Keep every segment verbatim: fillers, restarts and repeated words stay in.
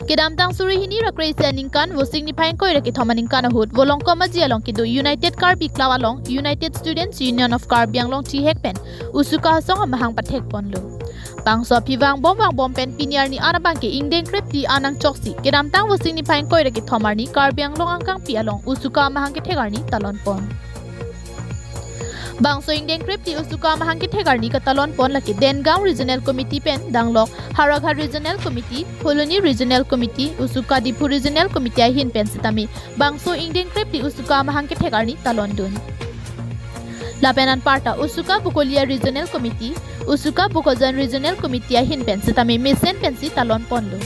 Kedamtang suri hini ra kre-isi aningkan, Vosik niphai ingkoi ra kethom aningkan ahut, Volongkom Aji along kedo United Karbi Club along United Students Union of Karbi Anglong chihek pen Usuka asong amahang pathek ponlo. Bangso aphi vangbom vangbom pen pini arni an abang ke ingdeng krepli an nangchoksi, kedamtang Vosik niphai ingkoi ra kethom arni Karbi Anglong angkangpi along Usuka amahang kethek arni talon pon. Bangso ingdeng krepli Usuka amahang kethek arni katalon pon lake Dengaon Regional Committee pen danglok Howraghat Regional Committee, Phuloni Regional Committee, Usuka Diphu Regional Committee ahin pen sitame bangso ingdeng krepli Usuka amahang kethek arni talon dun. Lapen anparta Usuka Bokolia Regional Committee, Usuka Bokajan Regional Committee ahin pen sitame mesen pensi talon ponlo.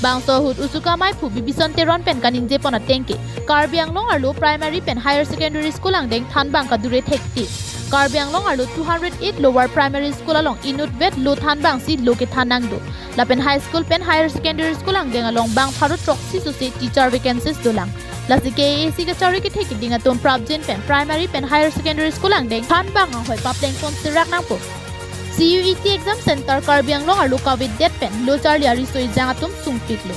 Bangso ahut Usuka maiphu Bibison Teron pen kaningje pon ateng ke, Karbi Anglong arlo primary pen higher secondary school angdeng thanbang kadure thektik. Karbi Anglong arlo two hundred eight lower primary school along inutvet lo thanbangsi lo kethan nangdo. Lapen high school pen higher secondary school angdeng along bang pharo throksi sose teacher vacancies dolang. Lasi K A A C kachari kethek keding atum prapjin pen primary pen higher secondary school angdeng thanbang anghoi papleng pon serak nangpo. C U E T exam center Karbi Anglong arlo kavedet pen lo charli ariso ejang atum sungpiklo.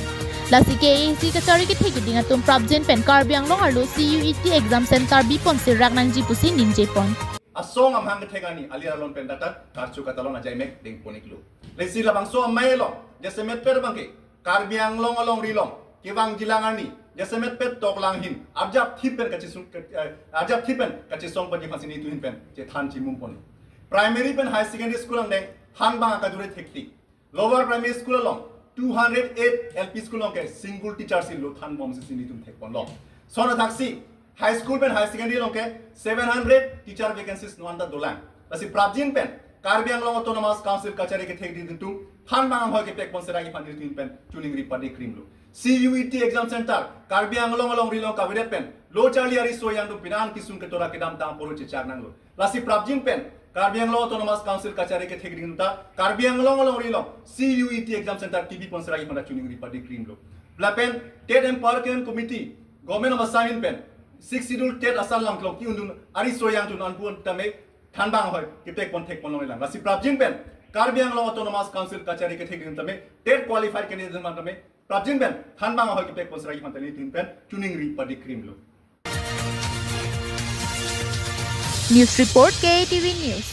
Lasi K A A C kachari kethek keding atum prapjin pen Karbi Anglong arlo C U E T exam center bi pon serak nangji pusi ningje pon. Asong amahang kethek arni alir alon pen datat karchu katalon ajai mek deng pon iklo. Lasi labangso amei along jasemet per abang ke Karbi Anglong alongri along kevang jilang arni jasemet pet toklang ahin arjap thip pen kachesung, eh, arjap thip pen kachesong pagi phansi nelitum ahin pen chethan chimum pon. Primary pen higher secondary school angdeng thanbang akadure thektik. Lower primary school along two hundred eight, L P school along ke single teacher si lo thanbomsi nelitum thek ponlong. Lason athaksi high school pen higher secondary along ke seven hundred teacher vacancies non anta dolang. Lasi prapjin pen Karbi Anglong Autonomous Council kachari kethek keding atum thanbang anghoi kepek pon serak ji aphan nelitum ahin pen choningri padikrimlo. C U E T exam center Karbi Anglong alongri along kavedet pen lo charli ariso ejang atum pini an kesung ketora kedamtang apor chechak nanglo. Lasi prapjin pen Karbi Anglong Autonomous Council kachari kethek keding atum ta Karbi Anglong alongri along C U E T exam center kebi pon serak ji aphan ta choningri padikrimlo. Lapen TET Empowerment Committee, Government of Assam ahin pen Sixth Schedule TET asal langklong ki-undun ariso ejang atum anpun tame thanbang anghoi kepek pon thek ponlong ilang. Lasi prapjin pen Karbi Anglong Autonomous Council kachari kethek keding tame TET qualified candidate atum tame prapjin pen thanbang anghoi kepek pon serak ji aphan ta nelitum ahin pen choningri padikrimlo. News report, K A T V News.